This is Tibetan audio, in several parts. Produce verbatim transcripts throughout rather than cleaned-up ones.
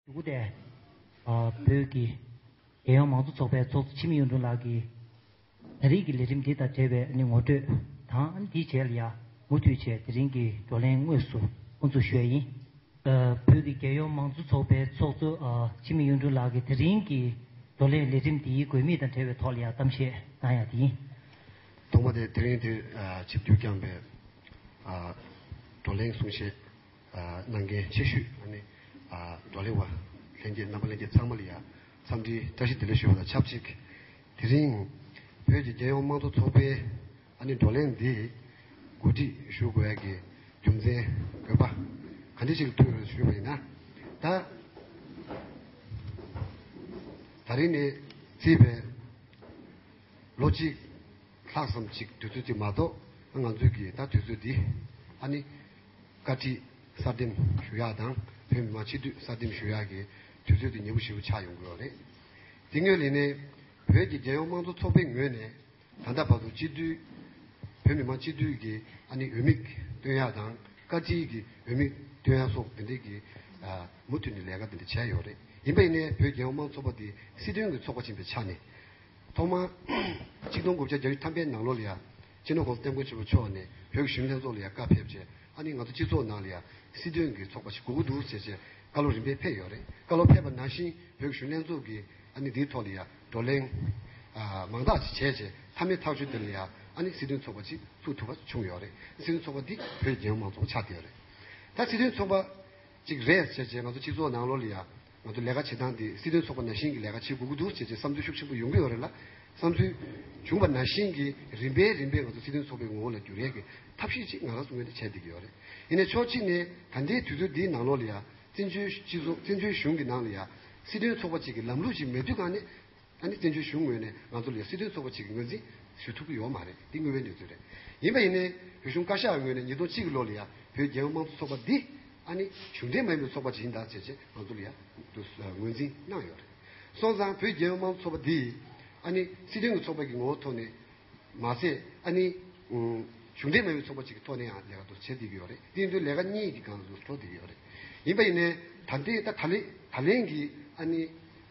དགུ་དེ། ཨ། བོད་ཀྱི་རྒྱལ་ཡོངས་མང་གཙོ་ཚོགས་པའི་ཚོགས་གཙོ་འཆི་མེད་གཡུང་དྲུང་ལགས་ཀྱིས་ད་རེས་ཀྱི་ལས་རིམ་འདི་དང་འབྲེལ་བའི་ནི་ངོ་སྤྲོད་དང་། དེའི་རྗེས་ལ་ཡང་མུ་མཐུད་བྱས་དེ་རིང་གི་བགྲོ་གླེང་དངོས་སུ་དབུ་འཛུགས་ཞུ་ཡ་ཡིན། ཨ། བོད་ཀྱི་རྒྱལ་ཡོངས་མང་གཙོ་ཚོགས་པའི་ཚོགས་གཙོ། ཨ། འཆི་མེད་གཡུང་དྲུང་ལགས་ཀྱིས་དེ་རིང་གི་བགྲོ་གླེང་ལས་རིམ་འདིའི་དགོས་དམིགས་དང་འབྲེལ་བའི་ཐོག་ལ་ཡང་གཏམ་བཤད་གནང་ཡ་དེ་ཡིན། ཐོག་མ་དེ་དེ་རིང་འདིར། ཨ། ཆིབས་བསྒྱུར་བསྐྱངས་པའི། ཨ། བགྲོ་གླེང་གསུང་བཤད། ཨ། གནང་མཁན་ཆེ་ཤོས། ཨ་ནི། ཨ། བགྲོ་གླེང་བ་ལྷན་རྒྱས། རྣམ་པ་ལྷན་རྒྱས་ཚང་མ་ལ་ཡང་འཚམས་འདྲིའི་བཀྲ་ཤིས་བདེ་ལེགས་ཞུ་བ་དང་ཆབས་ཅིག་དེ་རིང་བོད་ཀྱི་རྒྱལ་ཡོངས་དམངས་གཙོ་ཚོགས་པའི། ཨ་ནི། བགྲོ་གླེང་འདི་གོ་སྒྲིག་ཞུ་དགོས་ཡ་གི་རྒྱུ་མཚན་དགོས་པ་ག་འདྲ་ཞིག་ལ་ཐུག་ཡོད་ཞུས་པ་ཡིན་ན། ད་ད་རིང་ནས་བརྩིས་པའི་ལོ་གཅིག་ལྷག་ཙམ་ཅིག་དུས་ཚོད་ཅིག་མ་གཏོགས། ང་ཚོའི་གི་ད་དུས་ཚོད་འདི། ཨ་ནི། བཀའ་ཁྲིད་གསར་འདེམས་ཞུ་ཡག་དང་བོད་མི་མང་སྤྱི་འཐུས་གསར་འདེམས་ཞུ་ཡག་གི་དུས་ཚོད་འདི་ཉེ་པོ་ཞེ་པོ་ཆགས་ཡོང་གི་ཡོད་རེད། དེ་སྔོན་ལ་ནས་བོད་ཀྱི་རྒྱལ་ཡོངས་དམངས་གཙོ་ཚོགས་པའི་ངོས་ནས་ད་ལྟ་བར་དུ་སྤྱི་འཐུས། བོད་མི་མང་སྤྱི་འཐུས་ཀྱི། ཨ་ནི། འོས་མི་བཏོན་ཡག་དང་བཀའ་ཁྲིད་ཀྱི་འོས་མི་བཏོན་ཡག་སོགས་དེ་འདྲའི་གི། ཨ། མུ་མཐུད་ནས་ལས་ཀ་དེ་འདྲ་བྱས་ཡོད་རེད། ཡིན་པ་ཡིན་ནའི་བོད་རྒྱལ་ཡོངས་དམངས་གཙོ་ཚོགས་པ་དེ་སྲིད་དོན་གྱི་ཚོགས་པ་ཅིག་ཡིན་པའི་ཆ་ནས། ཐོག་མར་ཆིག་སྟོང་དགུ་བརྒྱ་བརྒྱད་ཅུ་ཐམ་པའི་ནང་ལོགས་ལ་ཡང་སྤྱི་ནོར་༸གོང་ས་༸སྐྱབས་མགོན་ཆེན་པོ་མཆོག་ནས་བོད་ཀྱི་གཞོན་ནུ་ལྷན་ཚོགས་ལ་ཡང་བཀའ་ཕེབས་བྱས། ཨ་ནི། ང་ཚོ་སྤྱི་ཚོགས་ནང་ལ་ཡང་སྲིད་དོན་གྱི་ཚོགས་པ་ཞིག་དགོས་ཀྱི་འདུག་ཟེར་བྱས་བཀའ་སློབ་རིམ་པས་ཕེབས་ཡོད་རེད། བཀའ་སློབ་ཕེབས་པ་ནང་བཞིན་བོད་ཀྱི་གཞོན་ནུ་ལྷན་ཚོགས་ཀྱིས། ཨ་ནི། འདིའི་ཐོག་ལ་ཡང་བགྲོ་གླེང་། ཨ། མང་དག་ཅིག་བྱས་བྱས། མཐའ་མའི་ཐག་གཅོད་དེ་ལ་ཡང་། ཨ་ནི། སྲིད་དོན་ཚོགས་པ་ཅིག་བཙུགས་ཐུབ་པ་བྱུང་ཡོད་རེད། སྲིད་དོན་ཚོགས་པ་འདི་བོད་རྒྱལ་ཡོངས་མང་གཙོ་ཆགས་བསྡད་ཡོད་རེད། ད་སྲིད་དོན་ཚོགས་པ་ཅིག་རེད་ཟེར་བྱས་ང་ཚོ་སྤྱི་ཚོགས་ནང་ལོགས་ལ་ཡང་། ང་ཚོ་ལས་ཀ་བྱེད་སྟངས་འདི་སྲིད་དོན་ཚོགས་པ་ནང་བཞིན་གྱི་ལས་ཀ་བྱེད་དགོས་ཀྱི་འདུག་ཟེར་བྱས་བསམ་ཚུལ་ཤུགས་ཆེན་པོ་ཡོང་གི་ཡོད་རེད་ལ། བསམ་ཚུལ་བྱུང་བ་ནང་བཞིན་གྱི་རིམ་པས་རིམ་པས་ང་ཚོ་སྲིད་དོན་ཚོགས་པའི་ངོ་བོ་ལ་འགྱུར་ཡས་ཀྱི་ཐབས་ཤེས་ཅིག་ང་རང་ཚོ་ངོས་ནས་བྱས་བསྡད་ཀྱི་ཡོད་རེད། ཡིན་ནའི་ཕྱོགས་གཅིག་ནས་ད་ལྟའི་དུས་ཚོད་འདིའི་ནང་ལོགས་ལ་ཡང་བཙན་བྱོལ་སྤྱི་ཚོགས། བཙན་བྱོལ་གཞུང་གི་ནང་ལ་ཡང་སྲིད་དོན་ཚོགས་པ་ཅིག་གི་ལམ་ལུགས་ཅིག་མེད་དུས་གང་ནས། ཨ་ནི། བཙན་བྱོལ་གཞུང་ངོས་ནས་ང་ཚོ་ལ་ཡང་སྲིད་དོན་ཚོགས་པ་ཅིག་གི་ངོས་འཛིན་ཞུ་ཐུབ་ཀྱི་ཡོད་མ་རེད། འདི་དངོས་ཡོད་གནས་ཚུལ་རེད། ཡིན་པ་ཡིན་ནའི་བོད་གཞུང་བཀའ་ཤག་ངོས་ནས་ཉིས་སྟོང་གཅིག་གི་ལོ་ལ་ཡང་བོད་རྒྱལ་ཡོངས་དམངས་གཙོ་ཚོགས་པ་འདི། ཨ་ནི། གཞུང་འབྲེལ་མ་ཡིན་པའི་ཚོགས་པ་ཅིག་ཡིན་ད་ཟེར་བྱས་ང་ཚོ་ལ་ཡང་དུ་ངོས་འཛིན་གནང་ཡོད་རེད། སོང་ཙང་བོད་རྒྱལ་ཡོངས་དམངས་གཙོ་ཚོགས་པ་འདི། ཨ་ནི། སྲིད་དོན་གྱི་ཚོགས་པ་གི་ངོ་བོ་ཐོག་ནས་མ་ཟད། ཨ་ནི། ཨུམ། གཞུང་འབྲེལ་མ་ཡིན་པའི་ཚོགས་པ་ཅིག་གི་ཐོག་ནས་ཡང་ལས་ཀ་དུ་བྱེད་བསྡད་ཀྱི་ཡོད་རེད། དེ་ཡིན་དུས་ལས་ཀ་གཉིས་ཀྱི་སྒང་ལ་འགྲོ་བསྡད་ཀྱི་ཡོད་རེད། ཡིན་པ་ཡིན་ནའི་ད་ལྟའི་ད་ད་ལན་ད་ལན་གྱི། ཨ་ནི།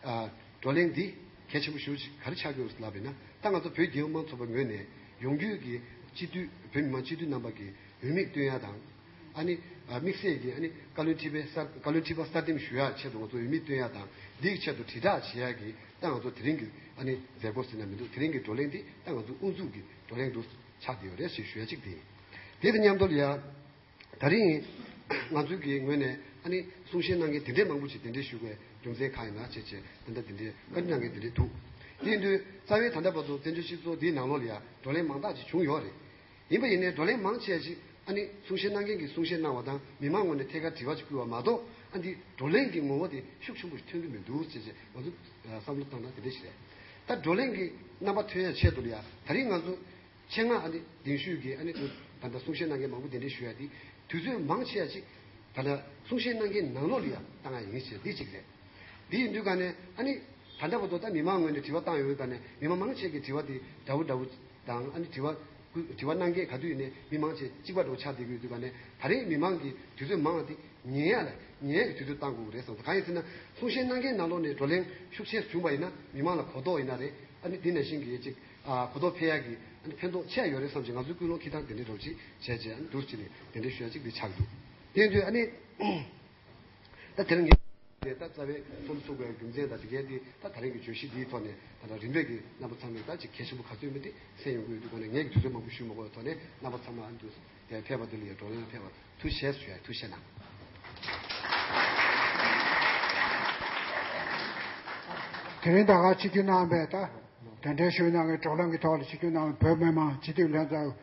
ཨ། བགྲོ་གླེང་འདི་གལ་ཆེན་པོ་ཞེ་པོ་ཅིག་ག་རེ་ཆགས་ཀྱི་ཡོད་ལབ་པ་ཡིན་ན། ད་ང་ཚོ་བོད་རྒྱལ་ཡོངས་དམངས་གཙོ་ཚོགས་པའི་ངོས་ནས་ཡོང་རྒྱུའི་གི་སྤྱི་འཐུས། བོད་མི་མང་སྤྱི་འཐུས་རྣམ་པ་གི་འོས་མི་བཏོན་ཡ་དང་། ཨ་ནི། ཨ། དམིགས་བསལ་གྱི། ཨ་ནི། བཀའ་བློན་ཁྲི་པའི་གསར། བཀའ་བློན་ཁྲི་པ་གསར་འདེམས་ཞུ་ཡ་ཆེད་དུ་ང་ཚོ་འོས་མི་བཏོན་ཡ་དང་། འདིའི་ཆེད་དུ་དྲིལ་བསྒྲགས་བྱེད་ཡ་གི་ད་ང་ཚོ་དེ་རིང་གི། ཨ་ནི། མཛད་སྒོ་ཟེར་ན་མི་འདུག་དེ་རིང་གི་བགྲོ་གླེང་འདི་ད་ང་ཚོ་དབུ་འཛུགས་ཀྱི་བགྲོ་གླེང་དུ་ཆགས་བསྡད་ཡོད་རེད་ཞེས་ཞུ་ཡ་གཅིག་དེ་ཡིན། དེ་དང་མཉམ་དུ་ལ་ཡ། ད་རིང་ང་ཚོའི་གི་ངོས་ནས། ཨ་ནི། གསུང་བཤད་གནང་མཁན་དེ་འདྲའི་མང་པོ་ཅིག་གདན་འདྲེན་ཞུ་དགོས་རྒྱུ་མཚན་གང་ཡིན་ན་བྱས་བྱས་ད་ལྟ་དེ་འདྲའི་བཀའ་འདྲི་གནང་མཁན་དེ་འདྲའི་འདུག་དེ་ཡིན་དུས་རྩ་བའི་ད་ལྟ་བར་དུ་བཙན་བྱོལ་སྤྱི་ཚོགས་འདིའི་ནང་ལོགས་ལ་ཡ་བགྲོ་གླེང་མང་དག་ཅིག་བྱུང་ཡོད་རེད། ཡིན་པ་ཡིན་ནའི་བགྲོ་གླེང་མང་ཆེ་ཞིག། ཨ་ནི། གསུང་བཤད་གནང་མཁན་གྱིས་གསུང་བཤད་གནང་བ་དང་། མི་མང་ངོས་ནས་ཐད་ཀར་དྲི་བ་ཅིག་བསྐུལ་བ་མ་གཏོགས། ཨ། འདི་བགྲོ་གླེང་གི་ངོ་བོ་དེ་ཤུགས་ཆེན་པོ་ཞིག་ཐོན་གྱི་མི་འདུག་ཅེས་བྱས་ང་ཚོ་བསམ་བློ་བཏང་ན་དེ་འདྲ་ཞིག་རེད། ད་བགྲོ་གླེང་གི་རྣམ་པ་ཐོན་ཡ་ཆེད་དུ་ལ་ཡ། ད་རིང་ང་ཚོ་ཆེད་མངགས། ཨ་ནི། གདན་ཞུས་ཀྱིས། ཨ་ནི། ད་ལྟ་གསུང་བཤད་གནང་མཁན་མང་པོ་གདན་འདྲེན་ཞུ་ཡ་དེ་དུས་ཚོད་མང་ཆེ་ཡ་ཅིག་ད་ལྟ་གསུང་བཤད་གནང་མཁན་ནང་ལོགས་ལ་ཡ་བཏང་ཡ་ཡིན་ཞེས་འདི་གཅིག་རེད། འདི་ཡིན་དུས་ག་ནས། ཨ་ནི། ད་ལྟ་བར་དུ་ད་མི་མང་ངོས་ནས་དྲི་བ་བཏང་ཡོང་དུས་ག་ནས་མི་མང་མང་ཆེ་གི་དྲི་བ་དེ་འདྲ་བོ་འདྲ་བོ་དང་། ཨ་ནི། དྲི་བ་དྲི་བ་གནང་མཁན་ག་དུས་ཡིན་ནའི་མི་མང་ཆེ་གཅིག་པ་འདྲ་བོ་ཆགས་བསྡད་ཀྱི་ཡོད་དུས་ག་ནས། ད་རེས་མི་མང་གི་དུས་ཚོད་མང་བ་དེ་ཉན་ཡ་ལ། ཉན་ཡ་གི་དུས་ཚོད་བཏང་དགོས་ཀྱི་རེད་བསམ་སོང་། གང་ཡིན་ཟེར་ན་གསུང་བཤད་གནང་མཁན་ནང་ལོགས་ནས་བགྲོ་གླེང་ཤུགས་ཆེ་བྱུང་བ་ཡིན་ན། མི་མང་ལ་གོ་རྟོགས་ཡིན་ན་རེད། ཨ་ནི། འདི་ནང་བཞིན་གྱི་ཅིག་ཨ། གོ་རྟོགས་འཕེལ་ཡ་གི། ཨ་ནི། ཕན་ཐོགས་ཆེ་ཡ་ཡོད་རེད་བསམ་བྱས་ང་ཚོའི་ཀུན་སློང་འཁྱེར་སྟངས་དེ་འདྲའི་འདྲ་བོ་ཅིག་བྱས་བྱས། ཨ་ནི། འདུག་སེ་བྱས་ནས་དེ་འདྲའི་ཞུ་ཡ་ཅིག་འདི་ཆགས་འདུག་དེ་ཡིན་དུས། ཨ་ནི། ད་དེ་རིང་ངས་དེ་ད་རྩ་བའི་ཚོགས་འདུ་ཚུགས་པའི་རྒྱུ་མཚན་དང་དེ་གའི་དེ། ད་ད་རིང་གི་བརྗོད་གཞི་འདིའི་ཐོག་ནས་ད་ལྟ་རིམ་པས་ཀྱི་རྣམ་པ་ཚང་མས་ད་ཅིག་གལ་ཆེན་པོ་ག་ཚོད་མིན་དེ་གསན་ཡོང་གི་ཡོད་དུས་ག་ནས། ངས་ཀྱི་དུས་ཚོད་མང་པོ་ཞུ་མ་དགོས་པའི་ཐོག་ནས། རྣམ་པ་ཚང་མ། ཨ། འདུག་སེ་དེ་ཕེབས་པ་དེ་ལ་ཡང་བགྲོ་གླེང་ཕེབས་པར་ཐུགས་རྗེ་ཆེ་ཞུ་ཡ། ཐུགས་རྗེ་གནང་། དེ་རིང་ད་ག་ཆིབས་བསྒྱུར་གནང་བའི། ད་གདན་འདྲེན་ཞུས་གནང་བའི། བགྲོ་གླེང་གི་ཐོག་ལ་ཆིབས་བསྒྱུར་གནང་བའི་བོད་མི་མང་སྤྱི་འཐུས་ལྷན་ཚོགས་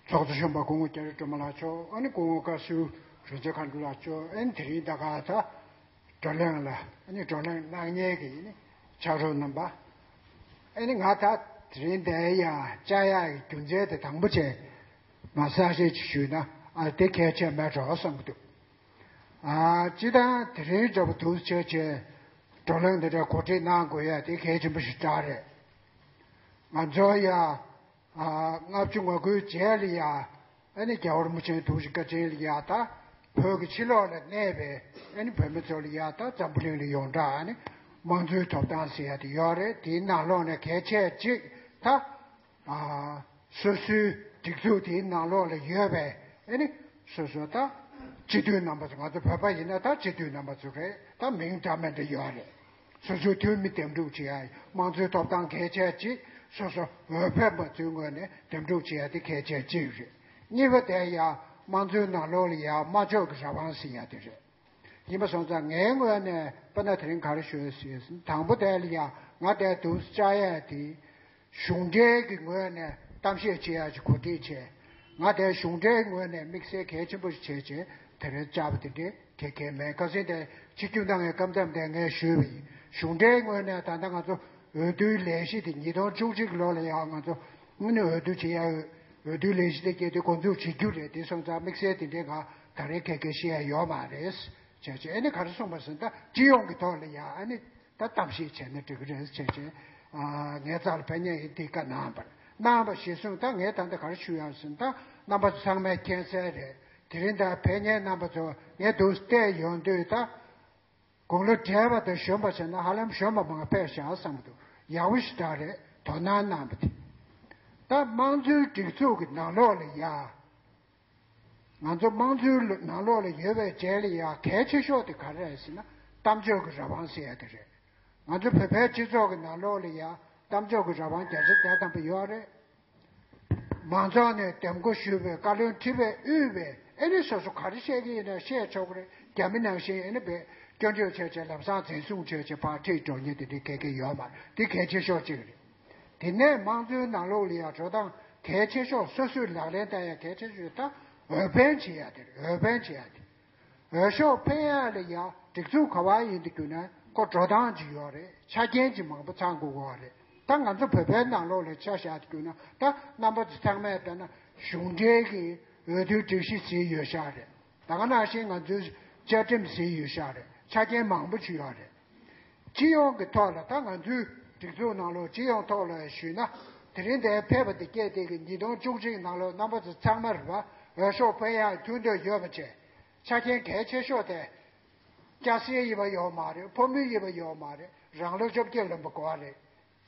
ཚོགས་གཙོ་གཞོན་པ་སྐུ་ངོ་རྒྱ་རི་སྒྲོལ་མ་ལགས་མཆོག་ཨ་ནི་སྐུ་ངོ་བཀའ་ཟུར་རིན་ཆེན་མཁའ་འགྲོ་ལགས་མཆོག་ཨ་ནི་དེ་རིང་ད་ག་ད་བགྲོ་གླེང་ལ། ཨ་ནི་བགྲོ་གླེང་གནང་མཁན་གྱི་ཨ་ནི་ཕྱག་རོགས་རྣམ་པ། ཨ་ནི་ང་ད་དེ་རིང་འདིར་ཡར་བཅར་ཡག་གི་རྒྱུ་མཚན་དེ། དང་པོ་བྱས་མར་གསལ་བཤད་ཅིག་ཞུས་ན། ཨ། དེ་གལ་ཆེན་མེད་འགྲོ་བསམ་གྱི་འདུག་ཨ། སྤྱིར་བཏང་དེ་རིང་འདྲ་པོ་འདུག་སེ་བྱས་བྱས་བགྲོ་གླེང་འདི་འདྲ་གོ་སྒྲིག་གནང་དགོས་ཡ་དེ་གལ་ཆེན་པོ་ཞིག་རང་རེད། ང་ཚོ་ཡ། ཨ། ལྔ་བཅུ་ང་དགུའི་རྗེས་ལ་ཡ། ཨ་ནི་རྒྱལ་བ་རིན་པོ་ཆེ་འདུག་སེ་བཀའ་དྲིན་ལ་ཡ། ད་ བོད་ཀྱི་ཕྱི་ལོགས་ལ་གནས་པའི་ཨ་ནི་བོད་མི་ཚོ་ལ་ཡ་ད་འཛམ་བུ་གླིང་ལ་ཡོངས་གྲགས་ཨ་ནི་དམངས་གཙོའི་ཐོབ་ཐང་ཟེར་ཡ་དེ་ཡོད་རེད། དེའི་ནང་ལོགས་ནས་གལ་ཆེ་གཅིག་ད་ཨ་སོ་སོའི་སྒྲིག་འཛུགས་དེའི་ནང་ལོགས་ལ་ཡོད་པའི་ཨ་ནི་སོ་སོ་ད་སྤྱི་འཐུས་རྣམ་པ་ཚོ། ང་ཚོ་བོད་པ་ཡིན་ན་ད་སྤྱི་འཐུས་རྣམ་པ་ཚོ་རེད། ད་མིང་འདྲ་མི་འདྲ་ཡོད་རེད། སོ་སོའི་འཐུས་མི་འདེམས་སྒྲུག་བྱེད་ཡ་དམངས་གཙོའི་ཐོབ་ཐང་གལ་ཆེ་གཅིག་སོ་སོ་འོས་འཕེན་པ་ཚོའི་ངོས་ནས་འདེམས་སྒྲུག་བྱེད་ཡ་དེ་གལ་ཆེ་གཅིག་རེད། གཉིས་པ་དེ་ཡ་དམངས་གཙོའི་ནང་ལོགས་ལ་ཡ་སྨྲ་བརྗོད་ཀྱི་རང་དབང་ཟེར་ཡ་དེ་རེད། ཡིན་པ་སོང་ཙང་ངའི་ངོས་ནས་དཔེར་ན་དེ་རིང་ག་རེ་ཞུ་ཡ་ཟེར་ན། དང་པོ་དེ་ལ་ཡ་ང་དེ་འདུག་བཅར་ཡ་དེ་གཞུང་འབྲེལ་གྱི་ངོས་ནས་གཏམ་བཤད་བྱེད་ཡ་ཅིག་གོ་སྒྲིག་བྱས། ང་དེ་གཞུང་འབྲེལ་ངོས་ནས་དམིགས་བསལ་གལ་ཆེན་པོ་ཞིག་བྱས་བྱས་དེ་རིང་བཅར་བ་དེ་འདྲའི་གལ་གལ་མེད། ཁ་སང་དེ་ཆིབས་བསྒྱུར་གནང་བའི་སྐབས་དེར་དེ་ངས་ཞུས་པ་ཡིན། གཞུང་འབྲེལ་ངོས་ནས་ད་ལྟ་ང་ཚོ་འོས་བསྡུའི་ལས་གཞི་དེ་ཉིས་སྟོང་བཅུ་གཅིག་ལོ་ལ་ཡང་ང་ཚོ་དངོས་གནས་འོས་བསྡུ་བྱེད་ཡ་འོས་བསྡུའི་ལས་གཞི་དེ་སྐྱེལ་དུས་འགོ་འཛུགས་བྱེད་རྒྱུ་རེད། དེ་སོང་ཙང་དམིགས་བསལ་དེ་འདྲའི་ང་ད་རེས་གལ་གལ་བཤད་ཡ་ཡོད་མ་རེད། བྱས་བྱས་ཨ་ནི་ག་རེ་གསུངས་པ་ཟེར་ན། ད་སྤྱི་ཡོངས་ཀྱི་ཐོག་ལ་ཡ་ཨ་ནི་ད་གཏམ་བཤད་བྱས་ན་འགྲིག་གི་རེད་བྱས་བྱས། ཨ་ངའི་རྩ་ལ་ཕེབས་མཁན་ཡིན་དེ་བཀའ་གནང་བར་གནང་བ་གཞིར་བཟུང་ད་ངས་ད་ལྟ་ག་རེ་ཞུ་ཡ་ཟེར་ན། ད་རྣམ་པ་ཚོ་ཚང་མས་མཁྱེན་གསལ་རེད། དེ་རིང་ད་ཕེབས་མཁན་རྣམ་པ་ཚོ་ངས་འདུག་བལྟས་ཡོང་དུས་ད། དགུང་ལོ་བགྲེས་པ་དང་གཞོན་པ་བྱས་ན་ཧ་ལམ་གཞོན་པ་མང་ཕེབས་བཞག་བསམ་གྱི་འདུག་ཡག་པོ་ཞེ་དྲག་རེད། དོ་སྣང་གནང་བ་དེ། ད་དམངས་གཙོའི་སྒྲིག་འཛུགས་ཀྱི་ནང་ལོགས་ལ་ཡ། ང་ཚོ་དམངས་གཙོའི་ནང་ལོགས་ལ་ཡོད་པའི་རྗེས་ལ་ཡ་གལ་ཆེ་ཤོས་དེ་ག་རེ་རེད་ཟེར་ན། གཏམ་བརྗོད་ཀྱི་རང་དབང་ཟེར་ཡ་དེ་རེད། ང་ཚོ་བོད་པའི་སྤྱི་ཚོགས་ཀྱི་ནང་ལོགས་ལ་ཡ་གཏམ་བརྗོད་ཀྱི་རང་དབང་བརྒྱ་ཆ་བརྒྱ་ཐམ་པ་ཡོད་རེད། མང་ཚོགས་ནས་འདེམས་བསྐོ་ཞུས་པའི་བཀའ་བློན་ཁྲི་པས་དབུས་པའི་ཨེ་ནི་སོ་སོ་ག་རེ་བཤད་ཀྱི་ཡིན་ན་བཤད་ཆོག་གི་རེད། རྒྱ་མི་ནང་བཞིན་ཨེ་ནི་བས་སྐྱོན་བརྗོད་བྱས་བྱས་ལམ་སང་འཛིན་བཟུང་བྱས་བྱས་ཕར་ཁྲིད་འགྲོ་མཁན་དེ་འདྲའི་གལ་གལ་ཡོད་མ་རེད། དེ་གལ་ཆེ་ཤོས་གཅིག་རེད། དེ་ནས་དམངས་གཙོའི་ནང་ལོགས་ལ་ཡང་འགྲོ་སྟངས་གལ་ཆེ་ཤོས་སོ་སོས་ལག་ལེན་བསྟར་ཡ་གལ་ཆེ་ཤོས་ད་འོས་འཕེན་བྱེད་ཡ་དེ་རེད། འོས་འཕེན་བྱེད་ཡ་དེ། འོས་ཤོག་འཕེན་ཡ་ལ་ཡ་སྒྲིག་འཛུགས་ག་བ་ཡིན་དུ་གྱུར་ན་ཁོ་འགྲོ་སྟངས་ཅིག་ཡོད་རེད། ཆ་རྐྱེན་ཅིག་མང་པོ་ཚང་དགོས་ཀྱི་ཡོད་རེད། ད་ང་ཚོ་བོད་པའི་ནང་ལོགས་ལ་ཆ་བཞག་དུས་ན་ད་རྣམ་པ་ཚོ་ཚང་མས་ལྟ་ན་གཞུང་འབྲེལ་གྱི་འོས་བསྡུའི་སྒྲིག་གཞི་ཟེར་ཡོད་ཤག་རེད། ད་ག་ནང་བཞིན་ང་ཚོའི་བཅའ་ཁྲིམས་ཟེར་ཡོད་ཤག་རེད། ཆ་རྐྱེན་མང་པོ་ཅིག་ཡོད་རེད། སྤྱི་ཡོངས་ཀྱི་ཐོག་ལ་ད་ང་ཚོའི་སྒྲིག་འཛུགས་ནང་ལོགས་སྤྱི་ཡོངས་ཐོག་ལ་ཞུས་ན། དེ་རིང་འདིར་ཕེབས་པ་དེ་སྐད་དེ་གི་ཉིས་སྟོང་བཅུ་གཅིག་ནང་ལོགས་རྣམ་པ་ཚོ་ཚང་མ་རེད་པ། འོས་ཤོག་འཕེན་ཡག་ཐུགས་འདོད་ཡོད་པ་བྱས། ཆ་རྐྱེན་གལ་ཆེ་ཤོས་དེ། སྐྱ་སེར་ཡིན་པ་ཡོད་མ་རེད། ཕོ་མོ་ཡིན་པ་ཡོད་མ་རེད། རང་ལོ་བཅོ་བརྒྱད་ལོན་པ་དགོས་པ་རེད།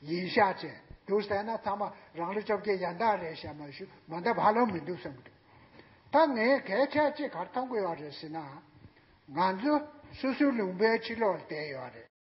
ཡིན་ཤག་ཅེས་འདུག་ཟེར་ན་ཚང་མ་རང་ལོ་བཅོ་བརྒྱད་ཡན་ལག་རེད་ཤག་མ་ཞུ་མ་འདའ་བ་ལོང་མི་འདུག་བསམ་གི་འདུག་ད་ངས་གལ་ཆེ་ཅིག་ག་རེ་མཐོང་གི་ཡོད་རེད་ཟེར་ན། ང་ཚོ་སོ་སོའི་ལུང་པའི་ཕྱི་ལོགས་ལ་བསྡད་ཡོད་རེད།